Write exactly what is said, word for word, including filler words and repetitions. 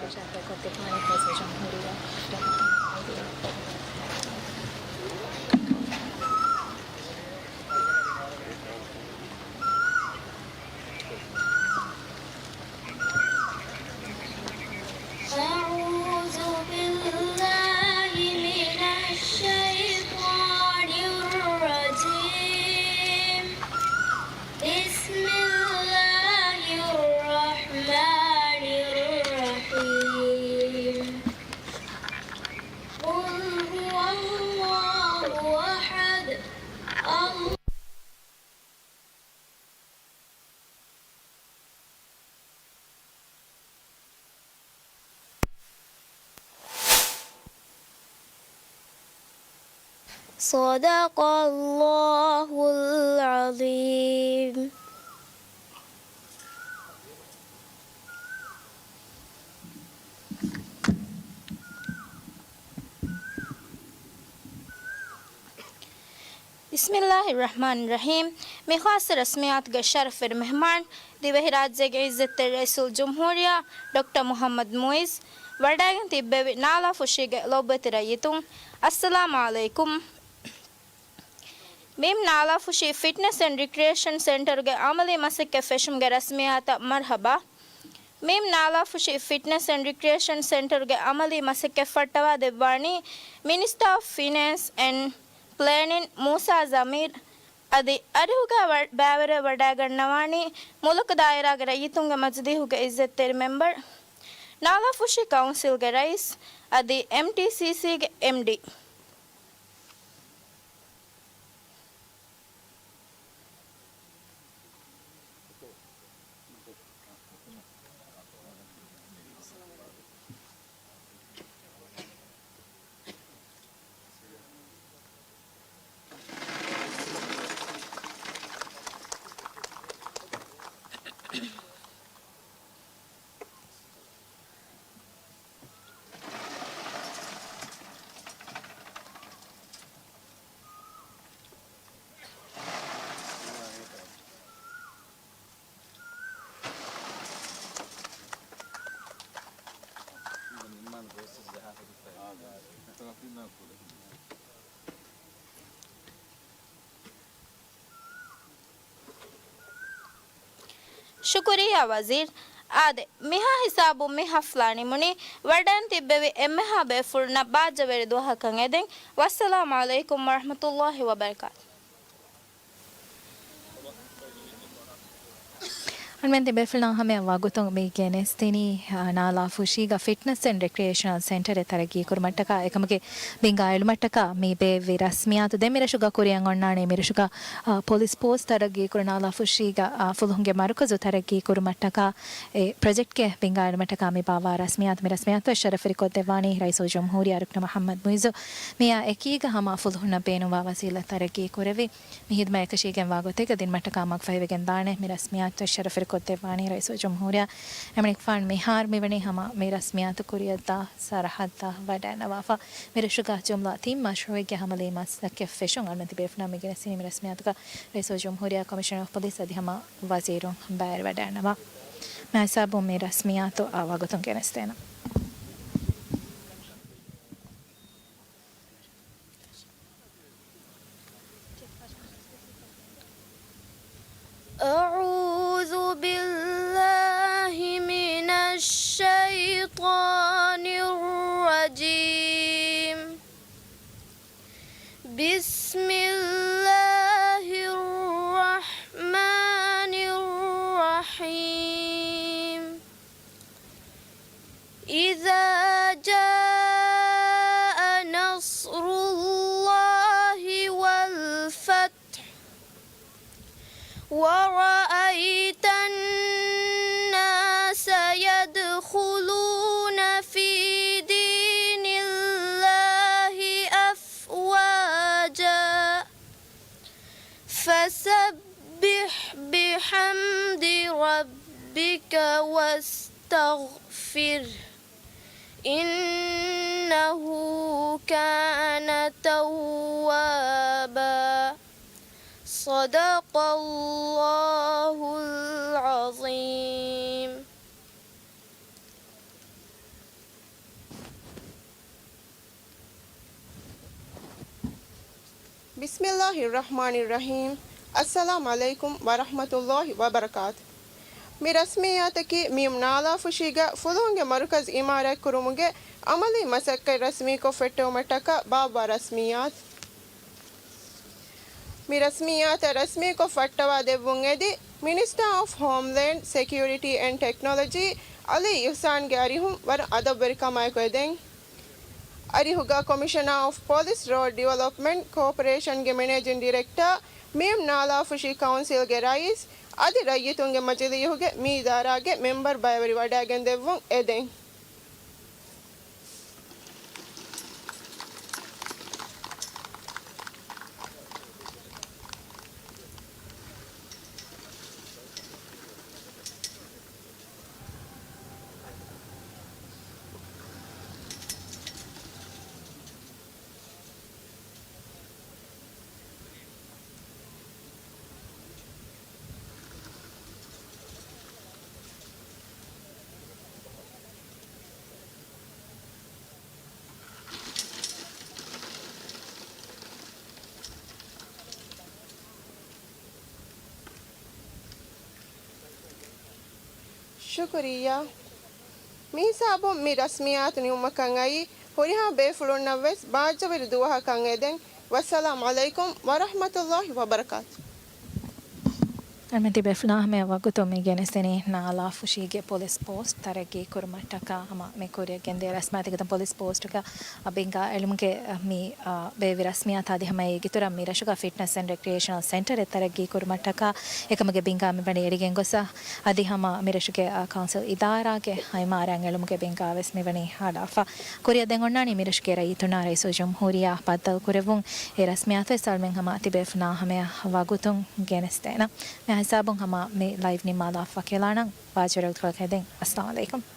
أعوذ بالله من الشيطان الرجيم. بسم الله الرحمن الرحيم. قل هو الله أحد. الله صدق الله العظيم. بسم الله الرحمن الرحيم. މި ޚާއްޞަ ރަސްމިއްޔާތުގެ ޝަރަފުވެރި މެހްމާން، ދިވެހިރާއްޖޭގެ ޢިއްޒަތްތެރި ރައީސުލްޖުމްހޫރިއްޔާ ޑޮކްޓަރ މުޙައްމަދު މުޢިއްޒު ވަޑައިގެން ތިއްބެވި ނާލާ ފުށީގެ ލޯބިވެތި ރައްޔިތުން، އައްސަލާމު ޢަލައިކުމް. މީމް ނާލާފުށި ފިޓްނެސް އެންޑް ރިކްރިއޭޝަން ސެންޓަރުގެ އަމަލީ މަސައްކަތް ފެށުމުގެ ރަސްމިއްޔާތަށް މަރްޙަބާ. މީމް ނާލާފުށި ފިޓްނެސް އެންޑް ރިކްރިއޭޝަން ސެންޓަރުގެ އަމަލީ މަސައްކަތް ފައްޓަވާ ދެއްވާނީ މިނިސްޓަރ އޮފް ފިނޭންސް އެންޑް ޕްލޭނިން މޫސާ ޒަމީރް އަދި އަރިހުގަ ވަ-، ބައިވެރިވެ ވަޑައިގަންނަވާނީ މުލުކު ދާއިރާގެ ރައްޔިތުންގެ މަޖިލީހުގެ ޢިއްޒަތްތެރި މެމްބަރު، ނާލާފުށި ކައުންސިލްގެ ރައީސް އަދި އެމްޓީސީސީގެ އެމްޑީ. ޝުކުރިއްޔާ ވަޒީރު. އާދެ، މިހާ ހިސާބުން މި ހަފްލާ ނިމުނީ. ވަޑައިން ތިއްބެވި އެންމެހާ ބޭފުޅުންނަށް ބާއްޖަވެރި ދުވަހަކަށް އެދެން. ވައްސަލާމު ޢަލައިކުމް ވަރަޙްމަތުﷲި ވަބަރަކާތު. އަންމެން ތިބޭފުޅުން ހަމަޔަށް ވަގުތުން މި ގެނެސްދިނީ، އާ، ނާލާ ފުށީގަ ފިޓްނަސް އެންޑް ރެކްރިއޭޝަނަލް ސެންޓަރެއް ތަރައްގީ ކުރުމަށްޓަކާ އެކަމުގެ ބިންގާ އެޅުމަށްޓަކާ މި ބޭއްވި ރަސްމިއްޔާތު ދެން މިރަށުގަ ކުރިއަށް އޮންނާނެ. މިރަށުގަ، އާ، ޕޮލިސް ފޯސް ތަރައްގީ ކުރި ނާލާ ފުށީގަ، އާ، ފުލުހުންގެ މަރުކަޒު ތަރައްގީ ކުރުމަށްޓަކާ އެ ޕްރޮޖެކްޓްގެ ބިންގާ އެޅުމަށްޓަކާ މި ބާއްވާ ރަސްމިއްޔާތު، މި ރަސްމިއްޔާތު ޝަރަފުވެރިކޮށްދެއްވާނީ ރައީސުލްޖުމްހޫރިއްޔާ ޑޮކްޓަރ މުޙައްމަދު މުޢިއްޒު. މިއާ އެކީގަ ހަމަ ފުލުހުންނަށް ބޭނުންވާ ވަސީލަތް ތަރައްގީ ކުރެވި، މި ހިދުމަތް އެކަށީގެންވާ ގޮތެއްގަ ދިނުމަށްޓަކާ މަގުފަހިވެގެން ދާނެ. މި ރަސްމިއްޔާތު ޝަރަފުވެރިކޮށްދެއްވާނީ ރައީސުލްޖުމްހޫރިއްޔާ. އެމަނިކުފާނު މިހާރު މިވަނީ ހަމަ މި ރަސްމިއްޔާތު ކުރިއަށްދާ ސަރަހައްދަށް ވަޑައިންނަވާފަ. މިރަށުގަ ޖުމްލަ ތިން މަޝްރޫޢެއްގެ އަމަލީ މަސައްކަތް ފެށުން އަންނަ ތިބޭފުޅުން މި ގެނެސްދިނީ. މި ރަސްމިއްޔާތުގަ ރައީސުލްޖުމްހޫރިއްޔާ، ކޮމިޝަނަރ އޮފް ޕޮލިސް އަދި ހަމަ ވަޒީރުން ބައިވެރިވަޑައިންނަވާ. މިހިސާބުން މި ރަސްމިއްޔާތު އާ ވަގުތުން ގެނެސްދޭނަން. أعوذ بالله من الشيطان الرجيم. بسم الله الرحمن الرحيم. إذا جاء نصر الله والفتح ورأيت الناس يدخلون في دين الله أفواجا فسبح بحمد ربك واستغفره إنه كان توابا. صدق الله العظيم. ބިސްމިއްލާހިއްރަޙްމާނިއްރަޙީމް. އައްސަލާމު ޢަލައިކުމް ވަރަޙްމަތުﷲި ވަބަރަކާތު. މި ރަސްމިއްޔާތަކީ މިއުމް ނާލާފުށީގަ ފުލުހުންގެ މަރުކަޒު އިމާރާތްކުރުމުގެ ޢަމަލީ މަސައްކަތް ރަސްމީކޮށް ފެއްޓެވުމަށްޓަކާ ބާއްވާ ރަސްމިއްޔާތު. މި ރަސްމިއްޔާތަށް ރަސްމީކޮށް ފައްޓަވާ ދެއްވުން އެދި، މިނިސްޓާ އޮފް ހޯމްލޭންޑް ސެކިއުރިޓީ އެންޑް ޓެކްނޮލޮޖީ ޢަލީ އިޙްސާންގެ އަރިހުން ވަރަށް އަދަބުވެރިކަމާއެކު އެދެން. އަރިހުގަ ކޮމިޝަނާ އޮފް ޕޮލިސް ރޯޑް ޑިވެލޮޕްމަންޓް ކޯޕަރޭޝަންގެ މެނޭޖިން ޑިރެކްޓާ، މިއުމް ނާލާފުށީ ކައުންސިލްގެ ރައީސް އަދި ރައްޔިތުންގެ މަޖިލީހުގެ މި އިދާރާގެ މެމްބަރު ބައިވެރިވަޑައިގެން ދެއްވުން އެދެން. ޝުކުރިއްޔާ. މިހިސާބުން މި ރަސްމިއްޔާތު ނިމުމަކަށް އައީ، ހުރިހާ ބޭފުޅުންނަށްވެސް ބާއްޖަވެރި ދުވަހަކަށް އެދެން. ވައްސަލާމު ޢަލައިކުމް ވަރަޙްމަތުﷲި ވަބަރަކާތު. އަޅުމެން ތިބޭފުޅުންނާ ހަމަޔަށް ވަގުތު މި ގެނެސްދެނީ ނާލާފުށީގެ ޕޮލިސް ޕޯސްޓް ތަރައްގީ ކުރުމަށްޓަކާ ހަމަ މި ކުރިއަށްގެންދިޔަ ރަސްމާތީގެ ޕޮލިސް ޕޯސްޓުގަ ބިންގާ އެޅުމުގެ މި، އާ، ބޭއްވި ރަސްމިއްޔާތާ އަދި ހަމަ އެއީ އިތުރަށް މި ރަށުގަ ފިޓްނަސް އެންޑް ރެކްރިއޭޝަނަލް ސެންޓަރެއް ތަރައްގީ ކުރުމަށްޓަކާ އެކަމުގެ ބިންގާ މި ވަނީ އެޅިގެން ގޮސް، އަދި ހަމަ މި ރަށުގެ، އާ، ކައުންސިލް އިދާރާގެ އިމާރާތް އެޅުމުގެ ބިންގާވެސް މި ވަނީ ހައްލާފަ. ކުރިއަށް ދެން އޮންނާނީ މި ރަށުގެ ރައްޔިތުންނާ ރައީސުލްޖުމްހޫރިއްޔާ ބައްދަލު ކުރެއްވުން. އެ ރަސްމިއްޔާތު ވެސް އަޅުމެން ހަމަ ތިބޭފުޅުންނާ ހަމަޔަށް ވަގުތުން ގެނެސްދޭނަން. މި ހިސާބުން ހަމަ މި ލައިވް ނިންމާލާފަ ކިޔާލާނަން. ބާއްޖަވެރި ވަގުތުކޮޅަކަށް އެދެން. އައްސަލާމު ޢަލައިކުމް.